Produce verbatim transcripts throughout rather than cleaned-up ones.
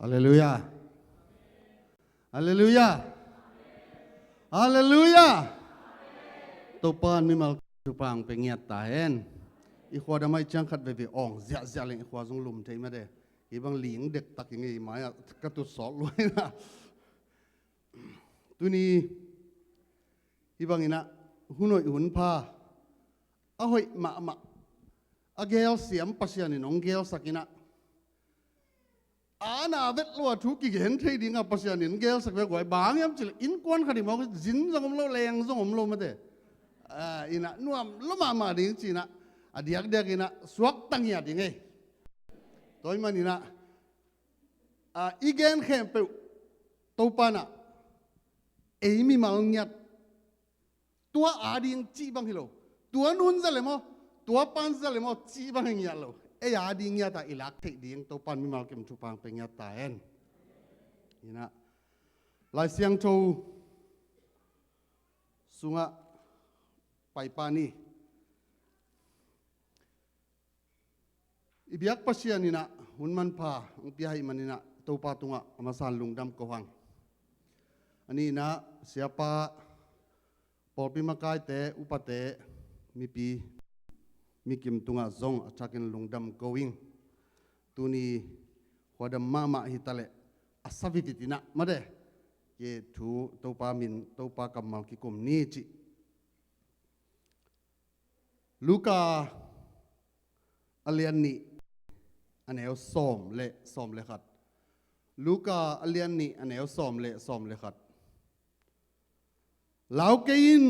Halleluiah. Halleluiah. Halleluiah. Topa'n mimal thupha pia ngiat ta hen. I khua dam ah i ciang khat veve awng ziahziah leng i khua zong lum thei mate. Hih bang ling dektak i ngei mai-ah ka tutsawt luai na. Tuni hih bangin ah hun hoih hun pha, a hoih mahmah, a gelsiam Pasian in hong gelsak in ah, a na vet lo a thu kigen thei ding a Pasian in gelsak ve guai. Bang hiam cih leh innkuan khat i mawk zin zong om lo, leng zong om lo mate. Ah, in ah nuam lo mahmah ding ci-in ah a diakdiak in ah suakta ngiat ding ei. Tua ahih manin ah, ah, i gen khempeuh Topa'n ah ei mimal ngiat, tua a ding cih bang hi lo. Tua nu'n za leh maw, tua pa'n za leh maw cih bang hi ngiat lo. Ei a ding ngiat a i lak theih ding Topa'n mimal kim thupha pia ngiat ta hen. In ah Lai Siangtho sungah pai pah ni. I biak Pasian in ah hun manpha hong pia ahih manin ah Topa tungah a masa-in lungdam ko hang. A nihna, siapa, pawlpi makaite, upate, mipi, mikim tungah zong a thakin lungdam ko ing. Tuni khua dam mahmah hi ta leh a sa vitvit in ah mate, kei thu Topa min, Topa kammal kikum ni cih. Luka a lian nih, a neu sawm le sawm le khat. Luka a lian nih, a neu sawm le sawm le khat. Lau kei in,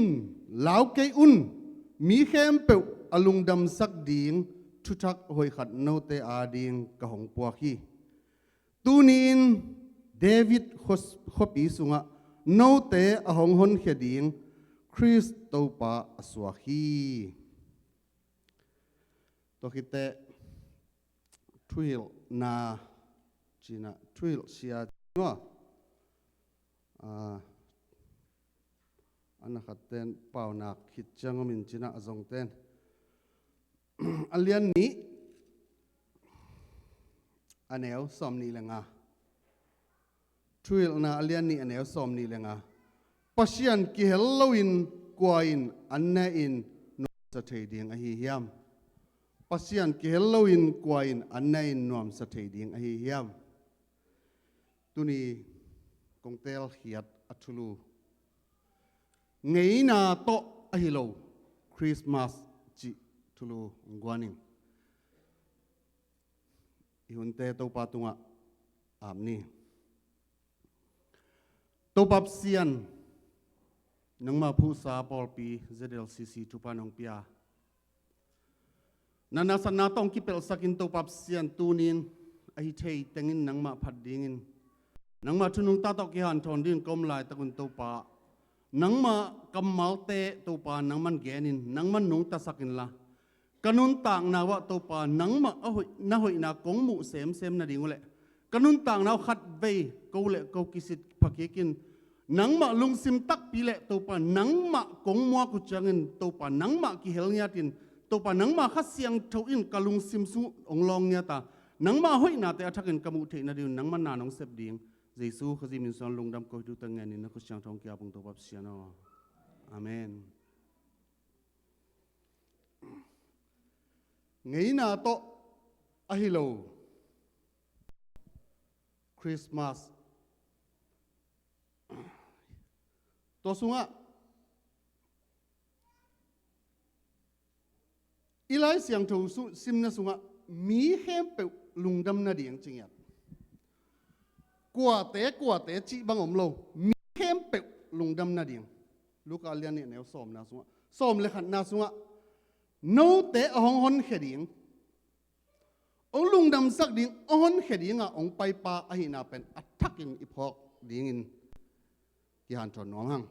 lau kei un, mi khempeuh a lungdamsak ding thuthak hoih khat note a ding ka hong puak hi. Tuni-in David khuas-, khuapi sungah note a hong honkhia ding Khrist Topa a suak hi. Tua khit teh thuhilhna ci-in ah, thuhilh sia ci-in ah, ah, a na khat ten paunak khit ciang om in ci-in ah, a zong ten a lian nih, a neu sawm nih le nga. Thuhilhna a lian nih, a neu sawm nih le nga. Pasian kihel loin kua in an ne in nuamsa thei ding ahi hiam? Pasian kihel loin kua in an ne in nuamsa thei ding ahi hiam? Tuni kong teelkhiat a thulu, ngeina tawh ahi lo Christmas cih thulu hong guan ing. I hunte Topa tungah ap ni. Topa Pasian, nangmah phuhsa pawlpi Z L C C thupha nong pia, na nasepna tawh hong kipelhsak in Topa Pasian, tuni-in ahi thei tengin nangmah phat dingin, nangmah thu nungta tawh kihanthawn dingin ka om laitakun Topa, nangmah kammalte Topa nangman genin, nangman nungtasak inla, ka nuntakna uh ah Topa, nangmah a hoih, na hoihna kong muh semsem nading uh leh, ka nuntakna uh khatvei ko le ko kisit pha kik in, nangmah lungsim takpi le Topa, nangmah kong muak uh ciangin Topa, nangmah kihel ngiatin, Topa, nangmah Kha Siangtho in ka lungsim sung hong lawng ngiat a, nangmah hoihnate a thakin ka muh theih nading un nangmah na nong sep ding, Jesu Khazih min suang lungdam ko hi. Thute ngenin na khut siangtho hong ki-ap ung Topa Pasian aw. Amen. Ngeina tawh ahi lo Christmas. Tua sungah i Lai Siangtho su-, simna sungah mi khempeuh lungdam nading ci ngiat. Kuate, kuate cih bang om lo, mi khempeuh lungdam nading. Luka lian nih, neu sawmna sungah, sawm le khatna sungah, note a hong honkhia ding, hong lungdamsak ding, hong honkhia dingah hong paipa ahihna pen a thakin i phawk dingin kihanthawn nuam hang.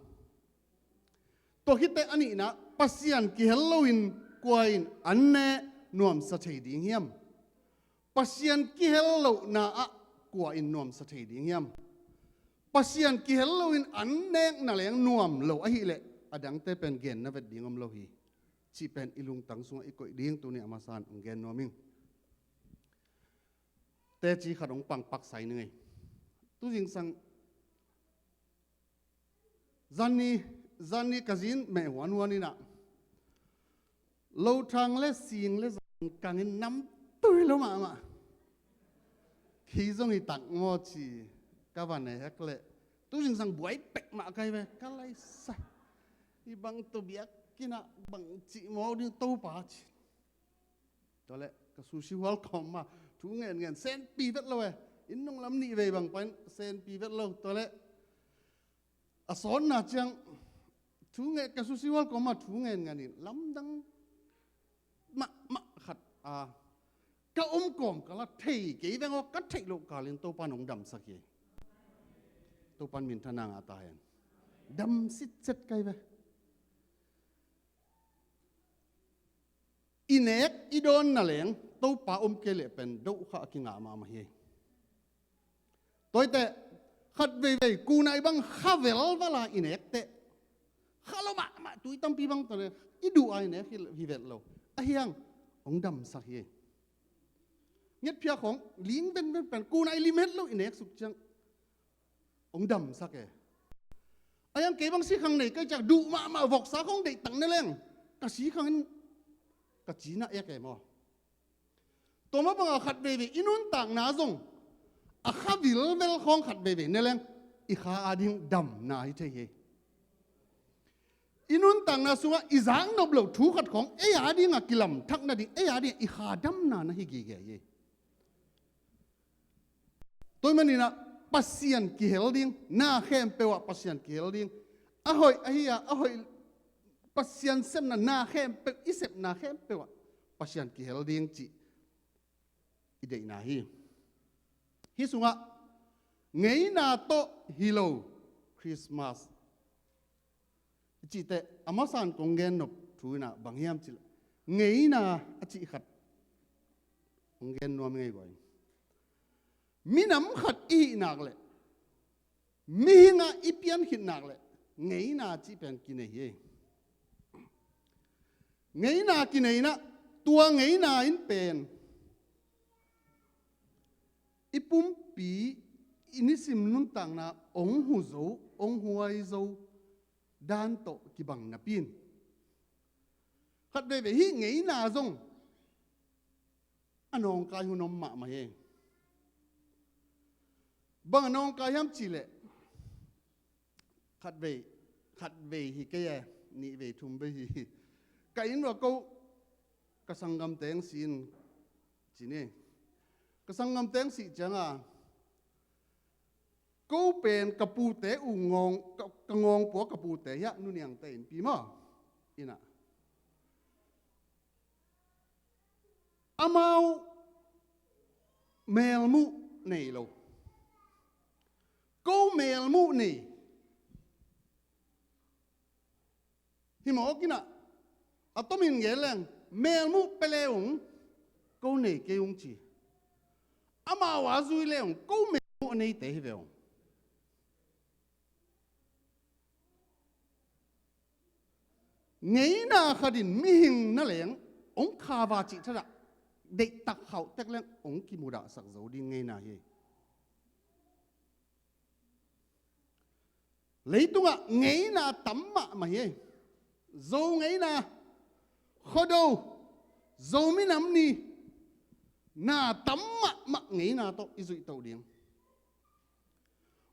Tua khit teh a nihna, Pasian kihel loin kua in an ne nuamsa thei ding hiam? Pasian kihel lohna ah kua in nuamsa thei ding hiam? Pasian kihel loin an nekna leng nuam lo ahih leh, a dangte pen genna vet ding om lo hi, cih pen i lungtang sungah i koih ding tuni a masa-in hong gen nuam ing. Teci khat hong pang paksa ning ei. Tu zingsang, zanni, zanni ka zi in meh huanhuan in ah, lothang le sing le zan kangin namtui lo mahmah. Khi zong hi tak maw ci ka va ne hek leh, tu zingsang buai pek mah kai ve, ka laisa. Hi bang tawh biakinn ah bang cih mawk ding Topa ci. Tua leh ka sushi hual kawm mah thu ngen ngen, senpi vet lo e. Inn nung lam nih vei bang pain senpi vet lo. Tua leh a sawnna ciang thu ngen, ka sushi hual kawm mah thu ngen ngen in lamdang mahmah khat a, ka om kawm kal ah thei kei veng aw, ka theih loh kalin Topa in hong damsak hi. Topa in minthanna ngah ta hen. Dam sitset kai ve. I nek i dawn na leng Topa om kei leh pen doh kha a kingah mahmah hi. Tua hi teh khat veivei kunai bang kha velval a i nek teh, kha lo mahmah tui tampi bang tawh le i duh a i nek hi, hi vet lo. Ahi hang hong damsak hi. Ngetphiak khawng ling venven pen kunai limit lo i nek suk ciang hong damsak e. Ahi hang kei bang sikhang nei kai ciang duh mahmah voksa khawng deih tak ne leng ka sikhang in ka cina ek e maw. Tua mah bangah khat veivei i nuntakna zong a kha vilvel khawng khat veivei ne leng i kha ading damna hi thei hi. I nuntakna sungah i zaknop loh thu khat khawng ei adingah kilamthak nading, ei adingah i kha damna na hi gige hi. Tua ahih manin ah Pasian kihel ding, na khempeuh ah Pasian kihel ding, a hoih ahi a, a hoih, Pasian sepna, na khempeuh, i sepna khempeuh ah Pasian kihel ding cih i deihna hi. Hih sungah ngeina tawh hi lo Christmas i cih teh a masa in kong gen nop thu in ah bang hiam cih leh, ngeina a cih khat kong gen nuam ngei guai. Minam khat i hih nak leh, mihing ah i pian khit nak leh ngeina cih pen kinei hi. Ngeina kinei in ah, tua ngeina in pen i pumpi, i nisim nuntakna hong hu zo, hong huai zo dan tawh kibang napi in, khat veivei hih ngeina zong a nawngkai hun om mahmah hi. Bang a nawngkai hiam cih leh, khat vei, khat vei hi kei e, nih vei thum vei hi. Ka inn uah ko, ka sanggamte hong si in ci ni. Ka sanggamte hong sih ciangin ko pen ka pute uh ngawng, ka, ka ngawngpua ka pute hiah, Nu Niangte innpi maw, inn ah. Amau melmuh nei lo. Ko melmuh nei. Hi mawk in ah, a tomin gen leng, melmuh pia le ung, ko nei kei ung ci. Amau a zui le ung, ko melmuh a neite hi ve ung. Ngeina khat in mihing na leng hong kha va cih thadah, deihtak khauh tek leng hong kimudahsak zo ding ngeina hi. Leitungah ngeina tam mahmah hi. Zo ngeina, Khuado, Zo minam ni, na tam mahmah ngeina tawh i zuih toh ding.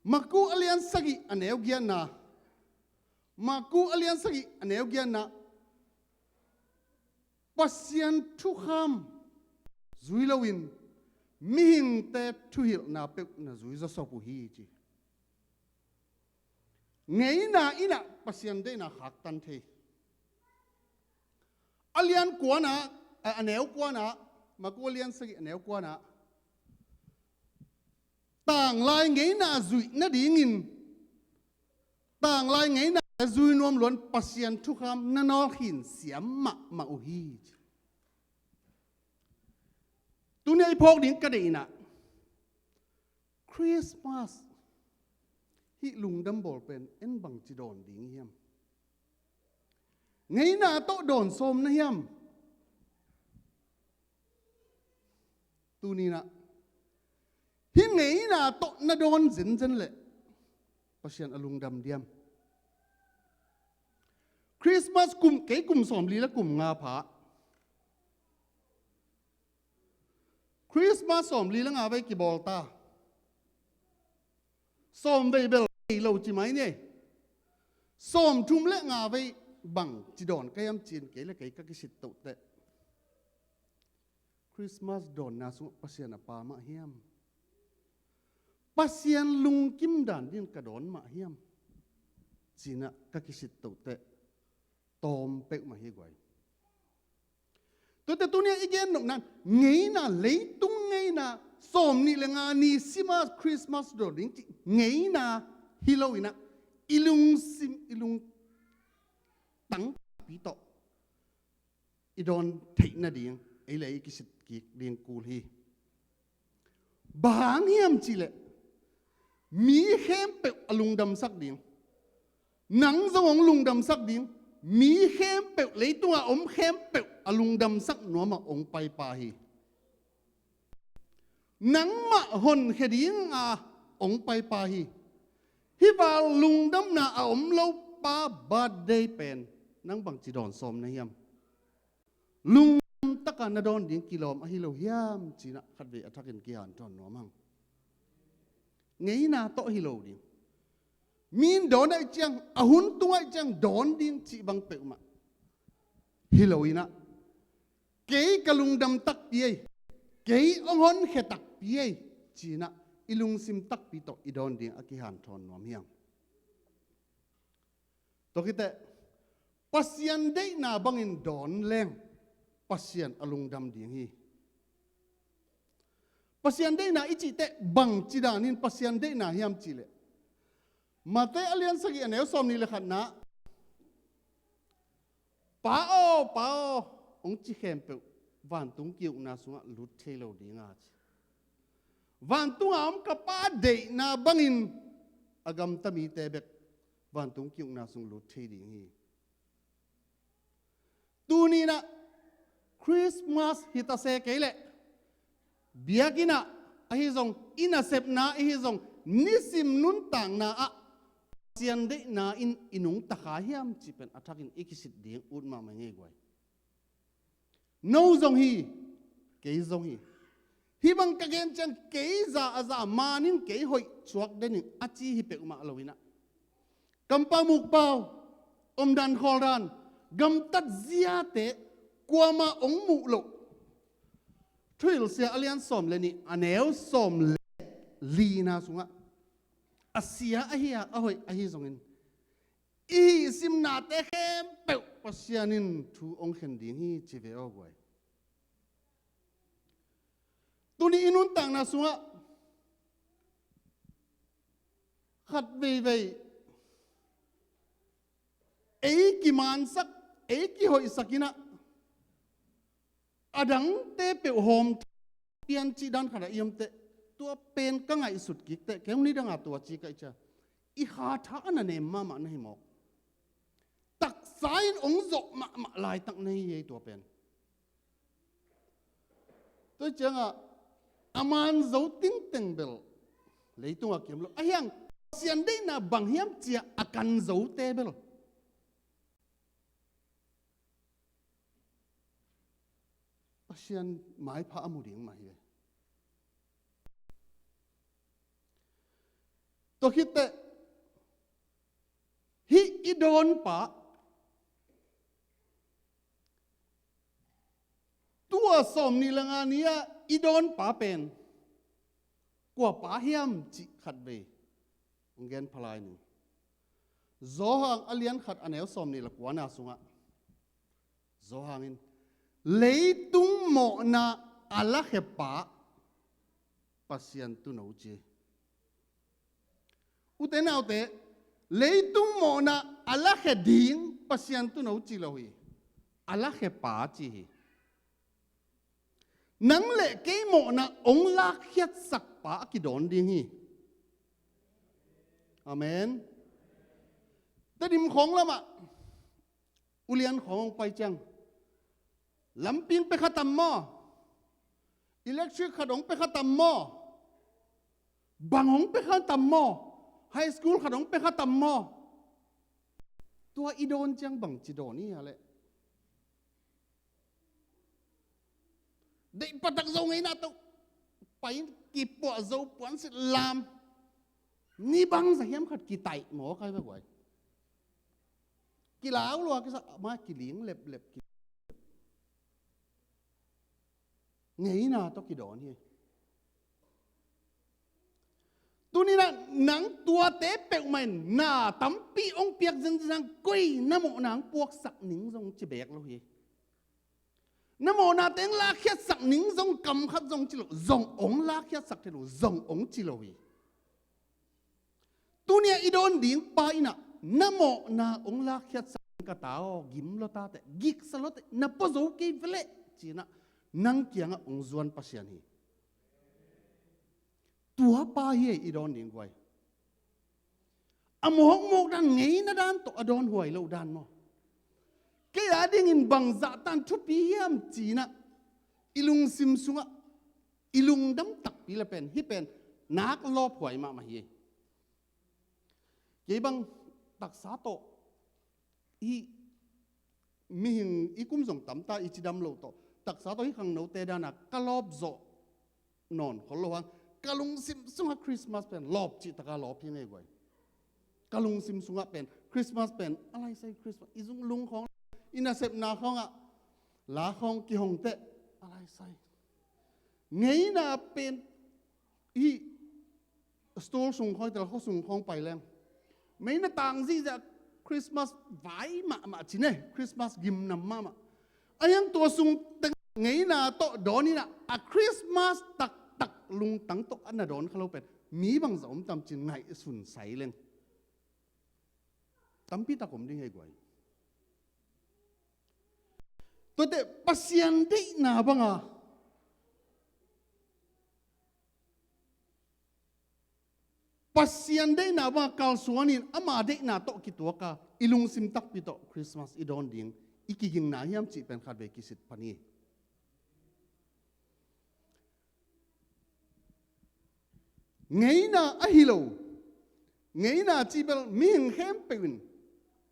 Maku a lian sagih a neu giatna, Maku a lian sagih a neu giatna, Pasian thukham zui loin mihingte thuhilhna peuh na zui zawsop uh hi ci. Ngeina in ah Pasian deihna khaktan thei. A lian kuana, a, a neu kuana, Maku a lian sagih a neu kuana, tanglai ngeina zuih nadingin, tanglai ngeina zui nuam luan Pasian thukham na nawlkhin siam mahmah uh hi ci. Tuni a i phawk ding ka deihna, Christmas hih lungdam bawl pen en bangci dawn ding hiam? Ngeina tawh dawn sawm na hiam? Tuni in ah Hih ngeina tawh na dawn zenzen leh Pasian a lungdam diam? Christmas kum, kei kum sawmli le kum nga pha. Christmas sawmli le nga vei kibawl ta. Sawm vei bel thei lo ci mai ni. Sawm thum le nga vei bang ci dawn ka hiam ci-in kei le kei ka kisit toh teh. Christmas dawnna sungah Pasian a pha mah hiam? Pasian lungkim dan dingin ka dawn mah hiam? Ci-in ah ka kisit toh teh. Tawm peuhmah hi guai. Tuate tuni-ah i gen nopna in ngeina, leitung ngeina, sawmnih le nga ni sima Christmas dawn ding cih ngeina hi lo-in ah i lungsim, i lungtang pi tawh i dawn theih nading ei le ei i kisit kik ding kul hi. Bang hang hiam cih leh mi khempeuh a lungdamsak ding, nang zong hong lungdamsak ding, mi khempeuh, leitungah om khempeuh a lungdamsak nuam a hong paipa hi. Nangmah honkhia dinga hong paipa hi. Hih val lungdamna a om lo pa birthday pen nang bangci dawn sawm na hiam? Lungdam taka na dawn ding kilawm ahi lo hiam? Ci-in ah khatvei a thakin kihanthawn nuam hang. Ngeina tawh hi lo ding. Mi in dawn ahih ciang, a hun tung ahih ciang dawn ding cih bang peuhmah hi lo-in ah, kei ka lungdam takpi ei, kei hong honkhia takpi ei, ci-in ah i lungsim takpi tawh i dawn ding a kihanthawn nuam hi hang. Tua khit teh, Pasian deihna bangin dawn leng Pasian a lungdam ding hi. Pasian deihna i cih teh bangci danin Pasian deihna hiam cih leh, Matthai a lian sagih a neu sawmnih le khatna, "Pa aw, Pa aw," hong ci khempeuh vantung ki-ukna sungah lut thei lo ding a ci. Vantungah om ka Pa deihna bangin a gamta mite bek vantung ki-ukna sung lut thei ding hi. Tuni-in ah Christmas hi ta se kei leh, biakinn ah ahi zong, i nasepna ahi zong, nisim nuntakna ah Pasian deihna in i nungta kha hiam cih pen a thakin i kisit ding ut mahmah ngei guai. No zong hi, kei zong hi. Hih bang ka gen ciang kei za a za, man in kei hoih, suak den in a ci hi peuhmah lo-in ah, kampau mukpau, omdan khawldan, gamtat ziate kuamah hong muh loh. Thuhilhsia a lian sawm le nih a neu sawm le lina sungah, a sia ahi a, a hoih ahi zongin, i hih simnate khempeuh Pasian in thu hong khen ding hi ci ve aw guai. Tuni i nuntakna sungah khat veivei ei kimansak, ei kihoihsak in ah, a dangte peuh hawm pian cih dan khat ah i om teh, tua pen ka ngaihsut kik teh, kei hong nidanga tua ci ka hih ciang, i kha tha a na nem mahmah na hi mawk. Taksa in hong zawh mahmah laitak na hi hi ei tua pen. Tua ciangah a man zo tingteng bel leitungah kiam lo. Ahi hang Pasian deihna bang hiam ci-a a kan zote bel Pasian maipha a mu ding mah hi ve. Tua khit teh, hih i dawnpa, tua sawmnih le nga ni-ah i dawnpa pen kuapa hiam cih khatvei hong gen pha lai ning. Johan a lian khat a neu sawmnih le kuana sungah, Johan in, "Leitung mawhna a lakhia pa Pasian tuuno," ci. Ute naute, leitung mawhna a lakhia ding Pasian tuuno ci lo hi. A lakhia pa ci hi. Nang le kei mawhna hong lakkhiatsak pa a kidawn ding hi. Amen. Tedim khawng lamah ulian khawng hong pai ciang, lampi hong pia kha tam maw? Electric khat hong pia kha tam maw? Bang hong pia kha tam maw? High school khat hong pia kha tam maw? Tua i dawn ciang bangci dawn i hia leh? Deih patak zo ngeina tawh pai kipuah zo puansilh lam. Ni bangzah hiam khat kitaih maw kai bek uai. Kilau lua kisa ma kiling leplep ki. Ngeina tawh kidawn hi. Tuninah nang tuate peuhmah in na tampi hong piak zenzen, koi na mawhna hong puaksak ning zong ci beek lo hi. Na mawhnate hong lakkhiatsak ning zong kam khat zong ci lo, zong hong lakkhiatsak thei lo, zong hong ci lo hi. Tunia i dawn ding pa inah na mawhna hong lakkhiatsak ka ta aw, gim lua ta teh, giksa lua teh, na pua zo kei veleh cinah nang kiangah hong zuan Pasian hi. Tua pa hi ei i dawn ding guai. A mawkmawk dan, ngeina dan tawh a dawn huai lo dan maw? Kei a dingin bangzah tan thupi hiam cinah i lungsim sungah i lungdam takpi le pen hi pen nak lawp huai mahmah hi ei. Kei bang taksa tawh i mihing i kum zong tamta i cidam lo tawh taksa tawh i khangnote dana ka lawp zawh nawn khol lo hang. Ka lungsim sungah Christmas pen lawp cihtaka lawp hi ngei guai. Ka lungsim sungah pen Christmas pen a laisai Christmas i zung lung khawng i nasepna khawngah la khawng kihong teh a laisai. Ngeina pen i store sung khawng, tel khua sung khawng pai leng meina tang zihziah Christmas vai mahmah cine, Christmas gimnam mahmah. A hiang tua sung teng ngeina tawh dawn inah a Christmas taktak lungtang tawh a na dawn kha lo pen mi bangzah om tam cin ngaihsun sai leng tampi tak om ding hei guai. Tuate Pasian deihna banga Pasian deihna banga kalsuanin ama deihna tawh kituaka i lungsim takpi tawh Christmas i dawn ding i kigingna hiam cih pen khatvei kisit pan hi. Ngeina ahi lo, ngeina cih bel mihing khempeuh in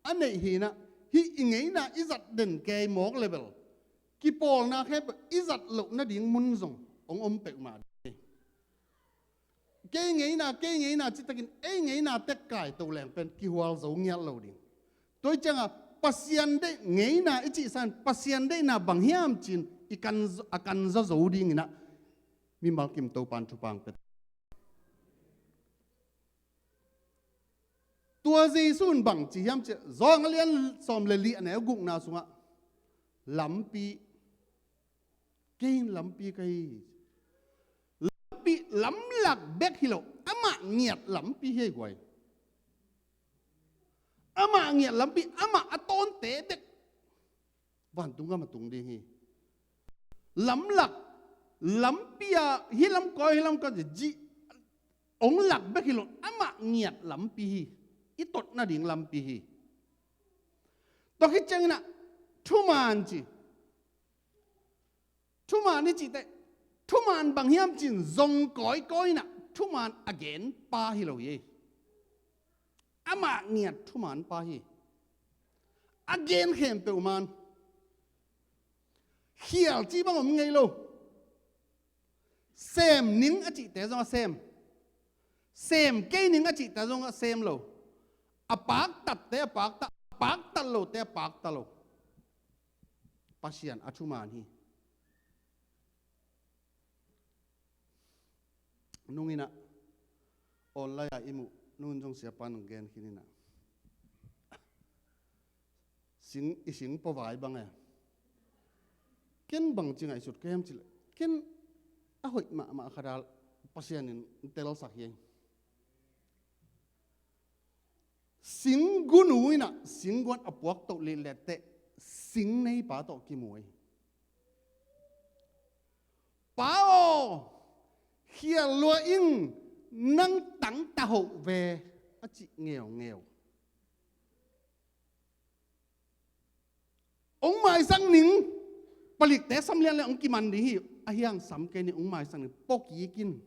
a neih hinah hih i ngeina i zat den kei mawk le bel kipawlna khempeuh i zat loh nading mun zong hong om peuhmah ding hi. Kei ngeina, kei ngeina citakin ei ngeina tek kai to leng pen kihual zo ngiat lo ding. Tua hi cianga Pasian deih ngeina i cihsan Pasian deihna bang hiam cin i kan, a kanzaw zo dinginah mimal kim Topan thupang pet. Tua Jesu in bang ci hiam cih zawng a lian sawm le li a neu gukna sungah lampi Kei in lampi ka hi. Lampi lamlak bek hi lo, amah ngiat lampi hi ei guai. Amah ngiat lampi, amah a tawnte bek vantung gam a tung ding hi. Lamlak lampi a hi lam kawi hi lam kawi ci hong lak bek hi lo, amah ngiat lampi hi. I tot nading lampi hi. Tua khit cianginah thuman ci. Thuman i cihteh thuman bang hiam cin zong kawikawi inah thuman a gen pa hi lo hi. Amah ngiat thuman pa hi. A gen khempeuh man khial ci bang om ngei lo. Sem ning a cihte zong a sem. Sem kei ning a cihte zong a sem lo. A paktatte a pakta, a paktat lote a pakta lo. Pasian a thuman hi. Nunginah online a i muh nungun zong siapa nang gen khininah sing, i sing pawvai bang e. Ken bangci ngaihsut ka hiam cileh ken a hoih mahmah khadal Pasian in telsak hi. Sing gunu inah sing guan a puak toh lihlette sing neipa tawh kimu hi. Pa aw, khial lua ing, nang tangta hoh ve a cih ngeungeu. Ong maisak ning, palikte sam lian le ong kiman ding hi. A hiang sam kei ni, ong maisak ning, pawkik in.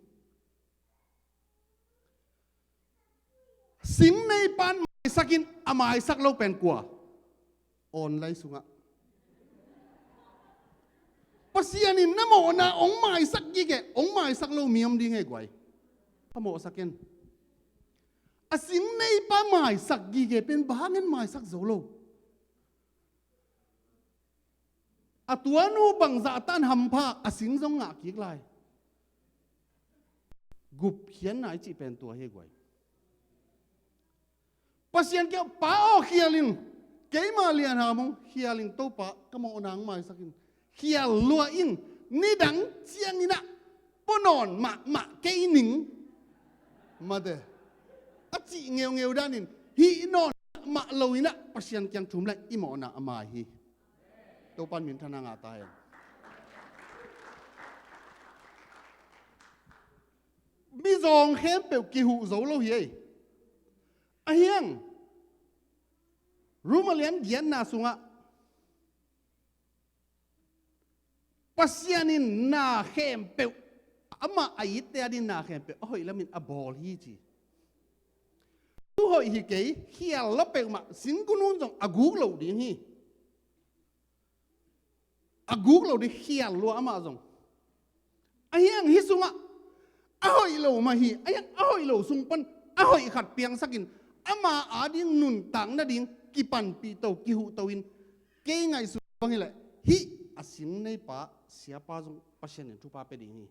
Sing neipan maisak in, a maisak lo pen kua? Online sungah. Pasian in na mawhna hong maisak gige, hong maisak lo mi om ding hi guai. Ka mawhsak in. A sing neipa maisak gige pen bang hangin maisak zo lo? A tuanu bangzah tan hampha, a sing zong ngah kik lai. Gupkhiatna i cih pen tua hi guai. Pasian kiang, Pa aw, khial in, keima lianham hong khial in, Topa, ka mawhna hong maisak in. Khial lua in, nidang ciangin ah pua nawn mahmah kei ning. Mate. A cih ngeungeu danin, hih nawn mahmah lo in ah Pasian kiang thum lai i mawhna a mai hi. Topan minthanna ngah ta hen. Mizawng khempeuh kihuh zo lo hi ei. A hiang, Rom a lian giatna sungah Pasian in na khempeuh, amah a itte adingin na khempeuh a hoih lamin a bawl hi ci. Tu hoih hi kei, khial lo peuhmah, singgunun zong a guk lo ding hi. A guk lo ding, khial lua amah zong. A hiang hih sungah a hoih lo mah hi, a hiang a hoih lo sung pan a hoih khat piangsakin, ama ading nuntak nading kipanpih to, kihuh to in, kei ngaihsut bang hileh hih a sing neipa, siapa zong Pasian in thupha pia ding hi.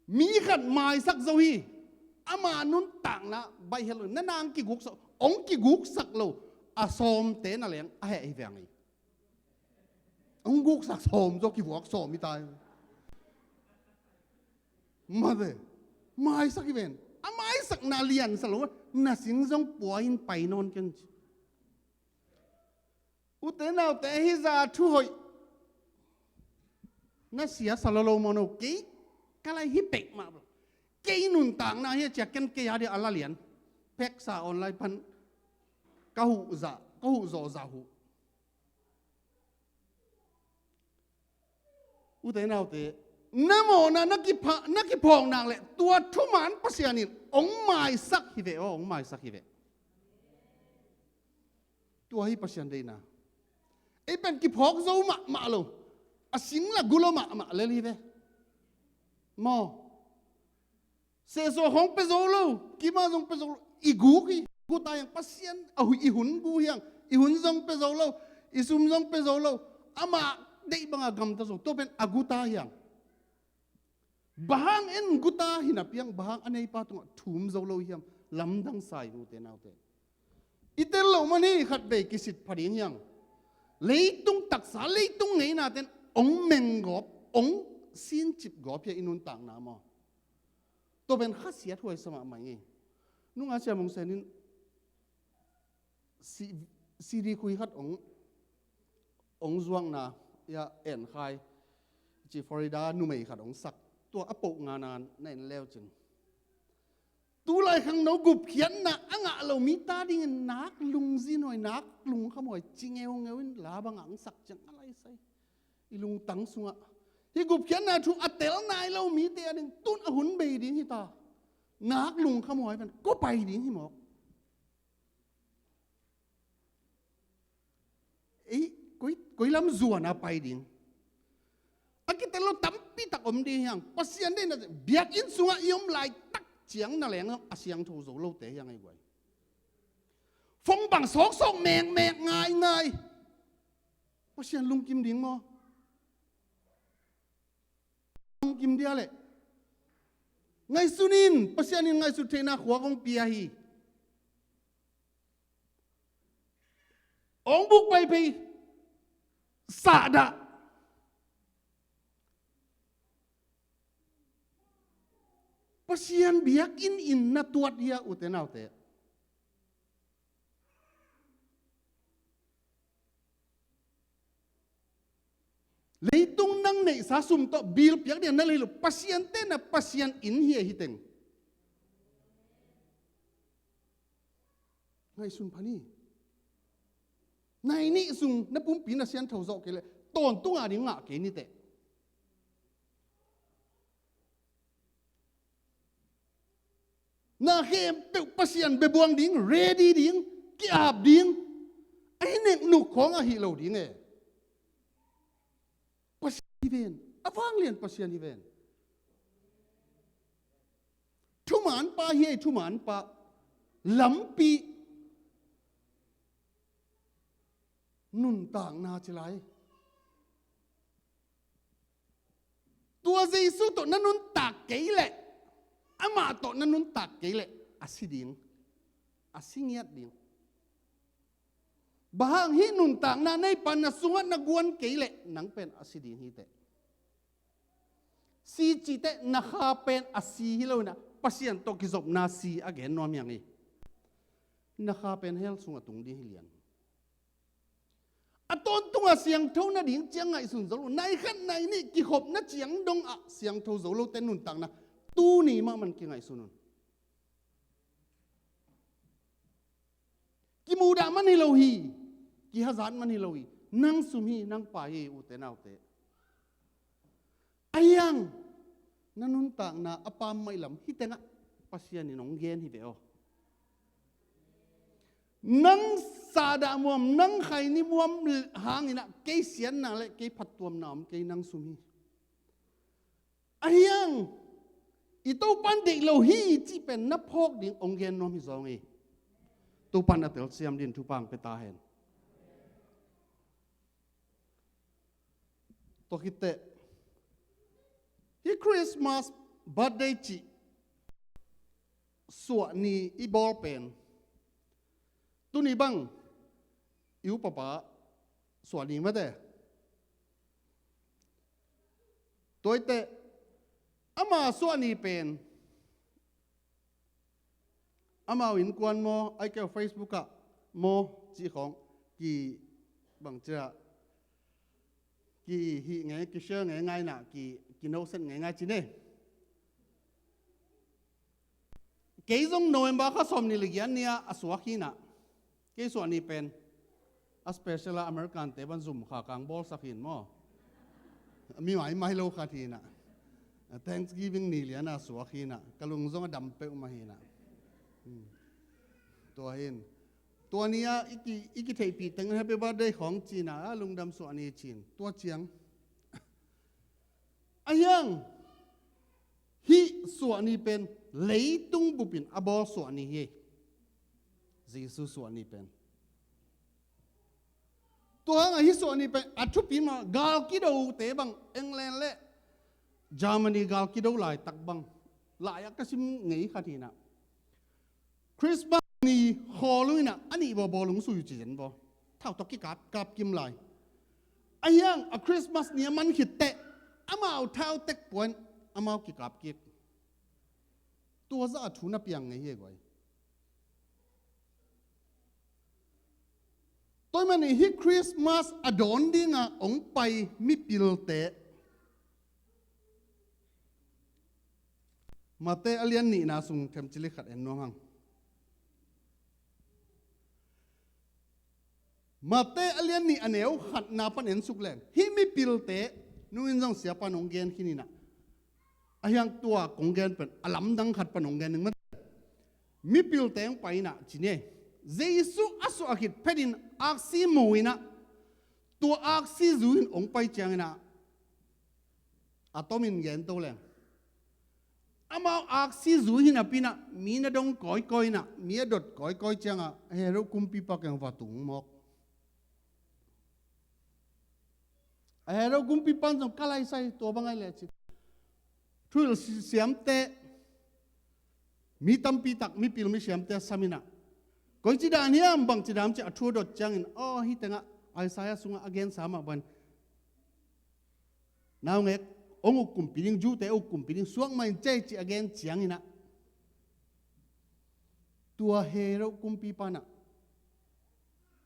Mi khat maisak zo hi. Ama nuntakna baih het lo. Na nang kiguksak, hong kiguksak lo a sawmte na leng a heh hi veng hi. Hong guksak sawm zaw kivuak sawm hi ta hi. Mate. Maisak hi ven. A maisakna liansa lo. Na sing zong pua in pai nawn ken ci. Ute naute, hih zah thu hoih na siasa lo lo maw no, kei ka lai hi pek mah. Kei nuntakna hi a ciah ken kei a dia a la lian. Peksa online pan ka huh zah, ka huh zawh zah huh. Ute naute, na mawhna na kipha, na kiphawk nak leh tua thuman Pasian in hong maisak hi ve aw, hong maisak hi ve. Tua hi Pasian deihna. Ei pen kiphawk zo mahmah lo. A sing la gu lo mahmah lel hi ve. Maw. Sehsuah khawng pia zo lo, kima zong pia zo lo, i guk hi, gu ta hiang, Pasian a hu-, i hun gu hiang, i hun zong pia zo lo, i sum zong pia zo lo, amah deih banga gamta zo, tua pen a gu ta hiang. Bang hang en gu ta hi napi hiang, bang hang a neipa tungah thum zo lo hiam, lamdang sa hi ute naute. I tel loh man hi khatvei kisit pha ding hiang. Leitung taksa, leitung ngeina ten ong meng gawp, ong sincip gawp hi a i nuntakna maw. Tua pen khasiat huai sa mahmah ing ei. Nunga Sia Mung Sen in C-, C D khui khat ong, ong zuakna, ya, en khai. Ci Florida numei khat ong sak. Tua a poh ngana na en leu cin. Tulai khangno gupkhiatna a ngah lo mi ta dingin nak lungzin huai, nak lungkham huai, ci ngeungeu in la bangah ong sak ciang a lai sai. I lungtang sungah hih gupkhiatna thu a tel nai lo mite a ding tun a hun bei ding hi ta. Nak lungkham huai pen kua pai ding hi mawk. Ei, koi, koi lam zuan a pai ding. A kitel lo tampi tak om ding hiang. Pasian deihna biakinn sungah i om laitak ciang na leng a siangtho zo lote hiang ei guai. Fong bang sawksawk mekmek ngaingai. Pasian lungkim ding maw? Lungkim dia leh. Ngaihsun in, Pasian in ngaihsut theihna khua kong pia hi. Ong buk pai phei. Sahdah. Pasian biakinn in na tuat hia ute naute. Leitung nang neihsa sum tawh bil piak ding na lei lo, Pasian te na Pasian inn hi a hi teng. Ngaihsun pha ni. Nai nih sung na pumpi na siangtho zawh kei leh tawntung a ding ngah kei ni teh. Na khempeuh Pasian bebuang ding, ready ding, ki-ap ding. Ahi neknuk khawng ahi lo ding e. Pasian hi ven. A vanglian Pasian hi ven. Thumanpa hi ei, thumanpa. Lampi. Nuntakna ci lai. Tua Jesu tawh na nuntak kei leh, amah tawh na nuntak kei leh, a si ding, a si ngiat ding. Bang hang hih nuntakna neipa na sungah na guan kei leh, nang pen a si ding hi teh. Si cih teh na kha pen a si hi lo in ah, Pasian tawh kizopna si a gen nuam hi hang hi. Na kha pen hell sungah tung ding hi lian. A tawntung a siangtho nading ciang ngaihsun zo lo. Nai khat nai nih kikhopna ciang dong ah siangtho zo lote nuntakna tuni mahmah kingaihsun un. Kimudah man hi lo hi. Kihazat man hi lo hi. Nang sum hi, nang pai hi, ute naute. Ahi hang na nuntakna a pam maih lam hih tengah Pasian in hong gen hi ve aw. Nang sahdah muam, nang khaini muam hangin ah kei siatna le kei phattuamna om kei, nang sum hi. Ahi hang i Topan deih lo hi cih pen na phawk ding hong gen nuam hi zaw ngei. Topan a telsiam din thupha hong pia ta hen. Tua khit teh hih Christmas birthday cih suahni i bawl pen tuni bang i upapa suahni mate. Tua hi teh ama suahni pen amau innkuan maw, ahih kei leh Facebook ah maw cih khawng ki bangci a kihih ngei, kishare ngei ngai in ah, ki, kinoset ngei ngai ci ne. Kei zong November kha sawmnih le giat ni-a a suak hi in ah. Kei suahni pen a special a American-te bang zum kha kang bawlsak hi in maw. Mi maimai lo khat hi in ah. Thanksgiving ni lian a suak hi in ah. Ka lung zong a dam peuhmah hi in ah. Hmm. Tua hi in. Tua ni-a i ki, i kitheihpih teng happy birthday khawng ci in ah, a lungdam suahni ci in. Tua ciang. Ahi hang hih suahni pen leitung bupin a bawl suahni hi. Jesu suahni pen. Tua hang a hih suahni pen a thupi mah, gal kidote bang, England le Germany gal kido laitak bang, lai-ah ka sim ngei khat hi in ah. Christmas ni khawl uh in ah, a nih bawl bawl hong sui uh ci zen baw. Thau tawh kikap, kap kim lai. Ahi hang a Christmas ni a man khit teh, amau thau tek puan, amau kikap kik. Tua zah a thu na piang ngei hi guai. Tua ahih manin hih Christmas a dawn ding a hong pai mipilte. Mate a lian nihna sung themcili khat en nuam hang. Mate a lian nih a neu khatna pan en suk leng, hih mipilte, nungin zong siapa in hong gen khin in ah. Ahi hang tua kong gen pen a lamdang khat pan hong gen ning mate. Mipilte hong pai in ah ci ni. Jesu a suah khit phetin aksi mu in ah, tua aksi zui in hong pai ciangin ah, a tomin gen to leng, amau aksi zui hi napi in ah, mi na dong kawikawi in ah, mi a dot kawikawi ciang ah, a Herod kumpipa kiang va tung mawk. A Herod kumpipa in zong ka laisai, tua bang ahi leh ci. Thuhilh si-, siamte, mi tampi tak, mipil misiamte a sam in ah, koici dan hiam, bangci dan hiam ci a thu a dot ciangin, aw, hih tengah Isaiah sungah a gensa mah bangin, naungek hong uk kumpi ding, Jew-te a uk kumpi ding, suak mah in ci ei ci a gen ciangin ah, tua Herod kumpipa in ah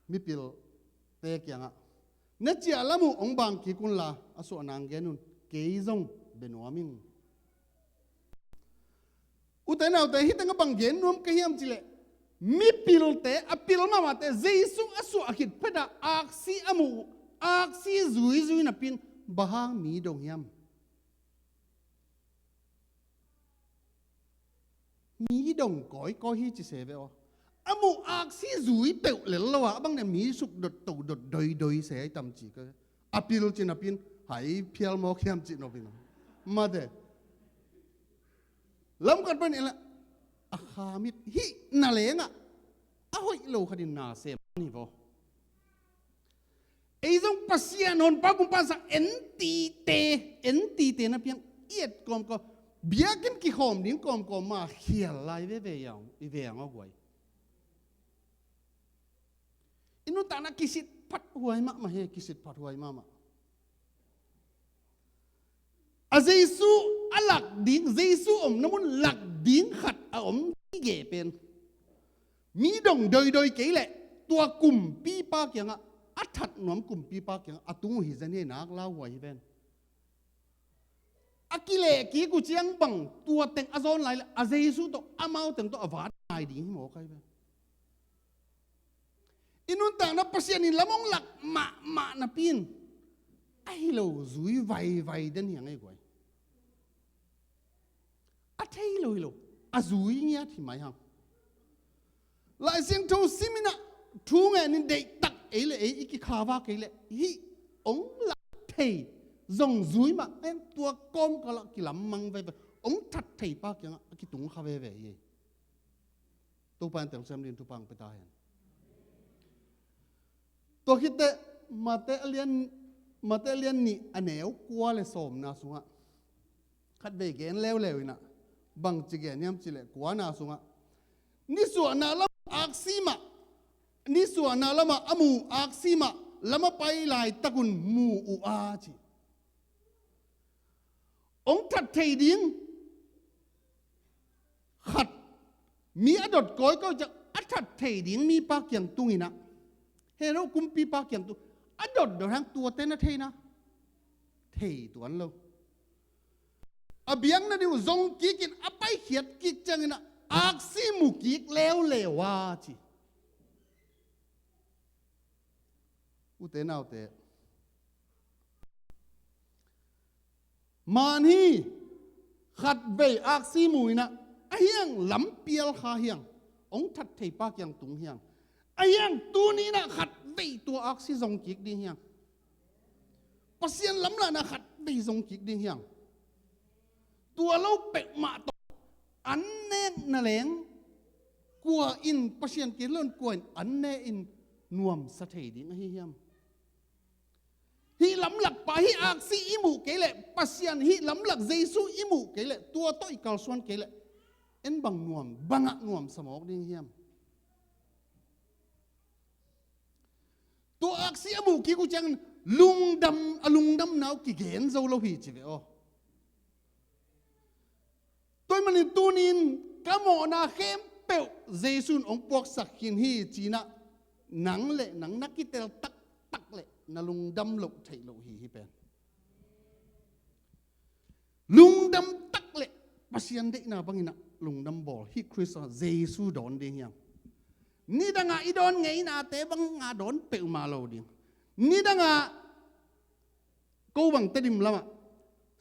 mipilte kiangah, na ciah lam uh hong bang kik un la, a suahna hong gen un, kei zong bia nuam ing. Ute naute, hih teng ah bang gen nuam ka hiam cih leh, mipilte, a pil mahmahte, Jesu a suah khit phet a aksi a muh uh, aksi zuizui napi in, bang hang mi dong hiam? mi dong kawikawi hi ci se ve aw. A muh aksi zui peuh lel lo a, a bang ne mi suk dot to dot doidoi se ai tam ci ka. A pil cin a pin hai phial mawk hiam ci nopin. Mate. Lamkat pan ila a khamit hi na lengah a hoih lo khatin na sem ni vaw. Ei zong Pasian honpa kumpa sa entite, entite na piang i et kawmkawm, biakinn kikhawm ding kawmkawm ma khial lai veve yang i ve ang aw guai. I nuntakna kisit phat huai mahmah he, kisit phat huai mahmah. A Jesu a lak ding, Jesu omna mun lak ding khat a om kige pen. Mi dong doidoi kei leh tua kumpipa kiangah, a that nuam kumpipa kiangah a tung uh hi zen hi nak lauhuai hi ven. A kileh kik uh ciang bang tua teng a zawn lai leh a Jesu tawh amau teng tawh a van ngai ding hi mawk ai ven. I nuntakna Pasian in lam hong lak mahmah napi in a hi lo zui vaivai den hiang ei guai. A thei lo hi lo, a zui ngiat hi mai hang. Lai Siangtho sim inah thu ngen in deihtak ei le ei i kikha va kei leh hih hong lak thei zong zui mah en tua kawmkalah kilammang vaivai hong that thei pa kiangah a kitung kha veve hi. Topa in telsiam ding thupha hong pia ta hen. Tua khitteh Mate a lian, Mate a lian nih a neu kua le sawmna sungah khatvei gen leuleu inah bangci gen hiam cileh kuana sungah nisuahna lam aksi mah, nisuahna lamah a mu aksi mah lam a pai laitakun mu uh a ci. Hong that thei ding khat, mi a dot kawikawi ciang a that thei ding mipa kiang tunginah, he lo kumpipa kiang tung a dotdot hang tuate na theina thei tuan lo. A biakna ding uh zong kikin a paikhiat kik cianginah aksi mu kik leuleu a ci. Ute naute, man hi khatvei aksi mu inah a hiang lampial kha hiang, hong that thei pa kiang tung hiang, a hiang tuni inah khatvei tua aksi zong kik ding hiang. Pasian lamlahna khatvei zong kik ding hiang. Tua lo peuhmah tawh an nek na leng kua in Pasian kei lon kua in an ne in nuamsa thei ding ahi hiam? Hih lamlak pa hih aksi i muh kei leh, Pasian hih lamlak Jesu i muh kei leh, tua tawh i kalsuan kei leh en bang nuam, bangah nuamsa mawk ding hiam? Tua aksi a muh kik uh ciangin lungdam, a lungdamna uh kigen zo lo hi ci ve aw. Tua ahih manin tunin ka mawhna khempeuh Jesu in hong puaksak khin hi cinah nang le nang na kitel taktak leh na lungdam loh theih loh hi hi pen. Lungdam tak leh Pasian deihna banginah lungdam bawl hi. Khrist ah Jesu dawn ding hiang. Nidangah i dawn ngeinate banga dawn peuhmah lo ding. Nidangah ko bang Tedim lamah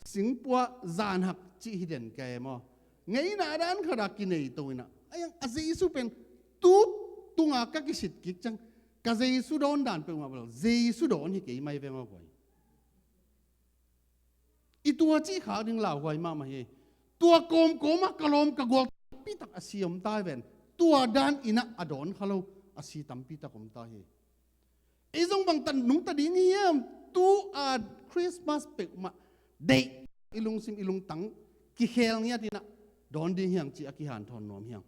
singpua zanhak cih hi den kei maw? Ngeina dan khata kinei to inah a hiang a Jesu pen tu tunga ka kisit kik ciang ka Jesu dawn dan peuhmah lo. Jesu dawn hi kei mai veng aw guai. I tua cih khak ding lauhuai mahmah hi. Tua kawmkawmah ka lawm ka gual tampitak a si om ta hi ven. Tua dan inah a dawn kha lo a si tampitak om ta hi. Ei zong bangtan nungta ding hiam? Tu a Christmas peuhmah deih i lungsim i lungtang kikhel ngiat inah dawn ding hiang ci a kihanthawn nuam hiang.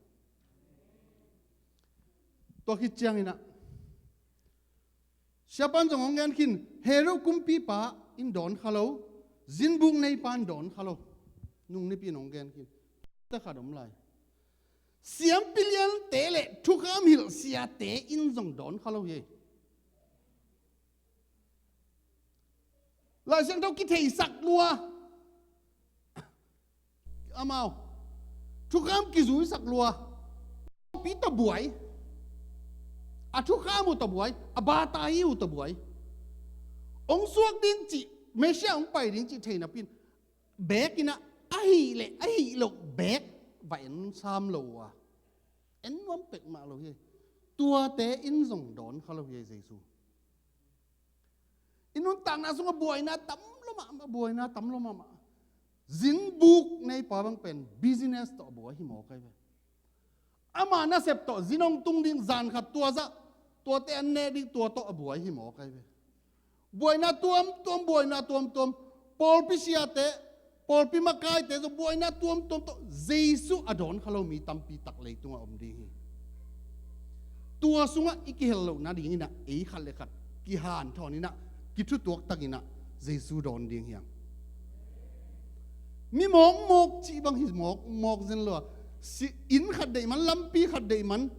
Tua khit cianginah Siapan zong hong gen khin, Herod kumpipa in dawn kha lo, zinbuk neipa in dawn kha lo. Nung nipi in hong gen khin. Takhat om lai. Siampi liante le thukham hilh siate in zong dawn kha lo hi. Lai Siangtho kitheisak lua. Amau thukham kizuisak lua. Pi tabuai. A thukham uh tabuai. A bata hi uh tabuai. Hong suak ding cih, Messiah hong pai ding cih thei napi in beek inah ahih leh ahih loh beek va en sam lo uh a, en nuam pek mah lo hi. Tuate in zong dawn kha lo hi Jesu. I nuntakna sungah buaina tam lo mahmah, buaina tam lo mahmah. Zingbuk neipa bang pen business tawh a buai hi mawk ai ve. Ama nasep tawh zin hong tung ding, zan khat tua zah, tuate an ne ding, tua tawh a buai hi mawk ai ve. Buaina tuamtuam, buaina tuamtuam. Pawlpi siate, pawlpi makaite zong buaina tuamtuam tawh Jesu a dawn kha lo mi tampi tak leitungah om ding hi. Tua sungah i kihel loh nadinginah ei khat le khat kihanthawn inah, kithutuak takinah Jesu dawn ding hiang. Mi mawkmawk cih bang hi mawkmawk zen lo a, si, inn khat deih man, lampi khat deih man,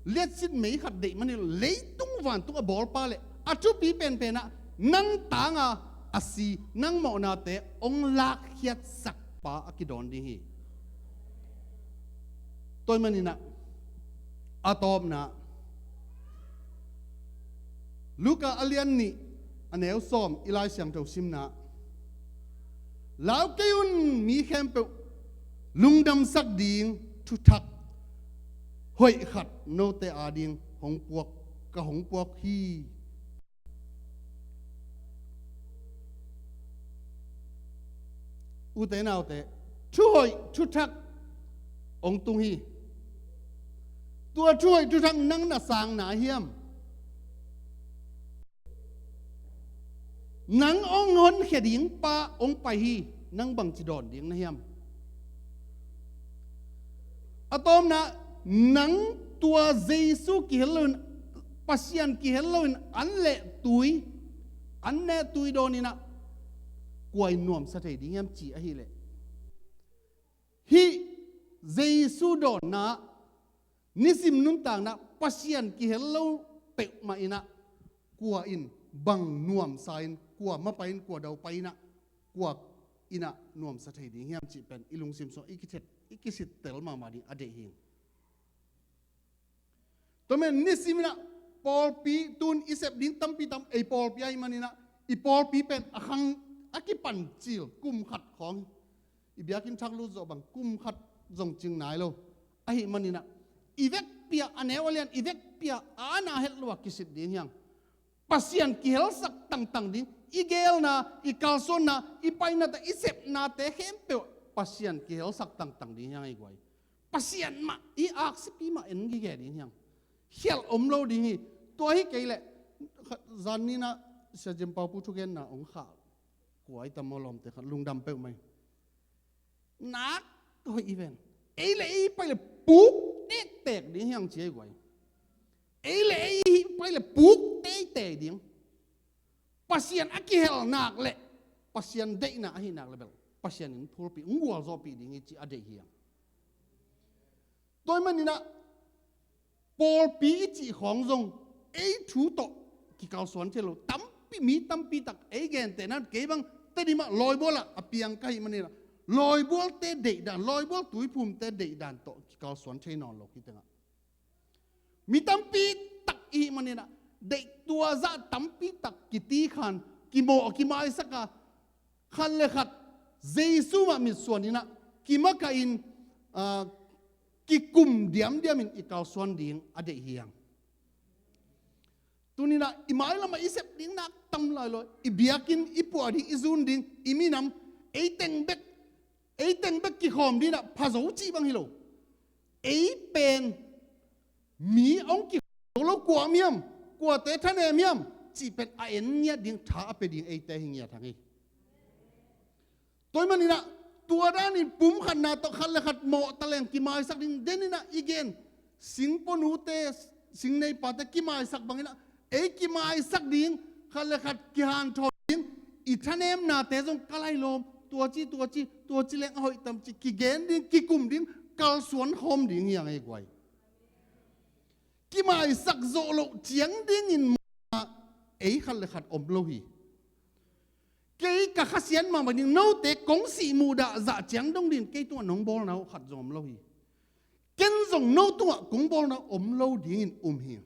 liatsit mei khat deih man hi lo, leitung vantung a bawlpa le a thupi penpenah nang tanga a si, nang mawhnate hong lakkhiatsak pa a kidawn ding hi. Tua ahih maninah a tawpna, Luka a lian nih, a neu sawm, i Lai Siangtho simna, lau kei un, mi khempeuh lungdamsak ding thuthak hoih khat note ading hong puak, ka hong puak hi. Ute naute, thuhoih thuthak hong tung hi. Tua thuhoih thuthak nang na sang na hiam? Nang hong honkhia ding pa hong pai hi. Nang bangci dawn ding na hiam? A tawpna, nang tua Jesu kihel loin, Pasian kihel loin an leh tui, an ne tui dawninah kua in nuamsa thei ding hiam ci ahileh, hih Jesu dawnna, nisim nuntakna Pasian kihel lo peuhmah inah kua in bang nuamsa in, kua mapai in, kua daupai inah, kua inah nuamsa thei ding hiam cih pen i lungsim sungah i kithet, i kisittel mahmah ding a deih hi. Tua men nisim inah pawlpi tun i sep ding tampi tam, ei pawlpi ahih maninah i pawlpi pen a khang a kipancil kum khat khawng hi. I biakinn thak lut zawh bang kum khat zong cing nai lo. Ahih maninah i vekpi-ah, a neu a lian, i vekpi-ah a na het lo a kisit ding hiang. Pasian kihelsak tangtang ding, i geelna, i kalsuanna, i painate, i sepnate khempeuh Pasian kihelsak tangtang ding hiang ei guai. Pasian mah i aksipi mah en gige ding hiang. Khialh om lo ding hi. Tua hi kei leh, khat zan ninah Sia Jim Pau Pu thugenna hong khah, kua i tam maw lawmte khat lungdam peuhmah hi. Nak hoih i ven. Ei le ei pai le puk tektek ding hiang ci ei guai. Ei le ei pai le puk teitei ding. Pasian a kihel nak le Pasian deihna ahi nak le bel Pasian in phulpih, hong gualzawhpih ding hi ci a deih hiang. Tua ahih maninah pawlpi i cih khawng zong ei thu tawh kikalsuan thei lo. Tampi, mi tampi tak ei gentehna, kei bang Tedim ah lawibual ah a piang ka hih maninah lawibualte deihdan, lawibual tuiphumte deihdan tawh kikalsuan thei nawn lo hi tengah. Mi tampi tak i hih maninah deih tua zah tampi tak kitikhan, kimawh, kimaisak a, khat le khat Jesu mah mitsuan inah kimakahin, ah, kikum diamdiamin i kalsuan ding a deih hiang. Tuninah i mailamah i sep ding nak tam lai lo. I biakinn, i puah ding, i zun ding, i minam, ei teng bek, ei teng bek kikhawm dinah phazo cih bang hi lo. Ei pen mi hong kikhawm lo, kua miam, kuate thanem hiam cih pen a en ngiat ding, tha a pia ding eite hi ngiat hang hi. Tua ahih maninah tua danin pumkhatna tawh khat le khat mawh taleng kimaisak ding, deninah i gen singponute, singneipate kimaisak banginah ei kimaisak ding, khat le khat kihanthawn ding, i thanemnate zong ka lailawm, tua ci, tua ci, tua ci leng a hoih tam ci kigen ding, kikum ding, kalsuan khawm ding hiang ei guai. Kimaisak zawh loh ciang dingin mawhna ei khat le khat om lo hi. Kei ka khasiat mahmah ding, note kong sih muhdah zah ciang dong dingin kei tungah nong bawlna uh khat zong om lo hi. Ken zong no tungah kong bawlna uh om lo dingin um hi.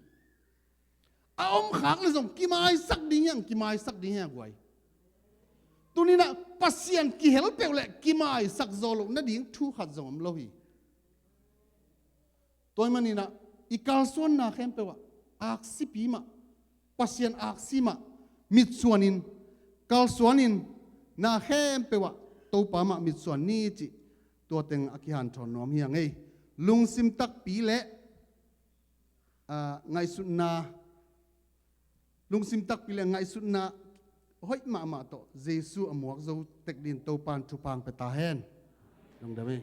A om khak le zong kimaisak ding hiang, kimaisak ding hiang guai. Tuninah Pasian kihel peuh le kimaisak zawh loh nading thu khat zong om lo hi. Tua ahih manin ah i kalsuanna khempeuh ah aksipi mah, Pasian aksi mah mitsuanin, kalsuanin, na khempeuh ah Topa mah mitsuan ni cih tua teng a kihanthawn nuam hi ing ei. Lungsim takpi le, ah, ngaihsutna, lungsim takpi le ngaihsutna hoih mahmah tawh Jesu a muak zo tek dingin Topa'n thupha hong pia ta hen. Lungdam hi.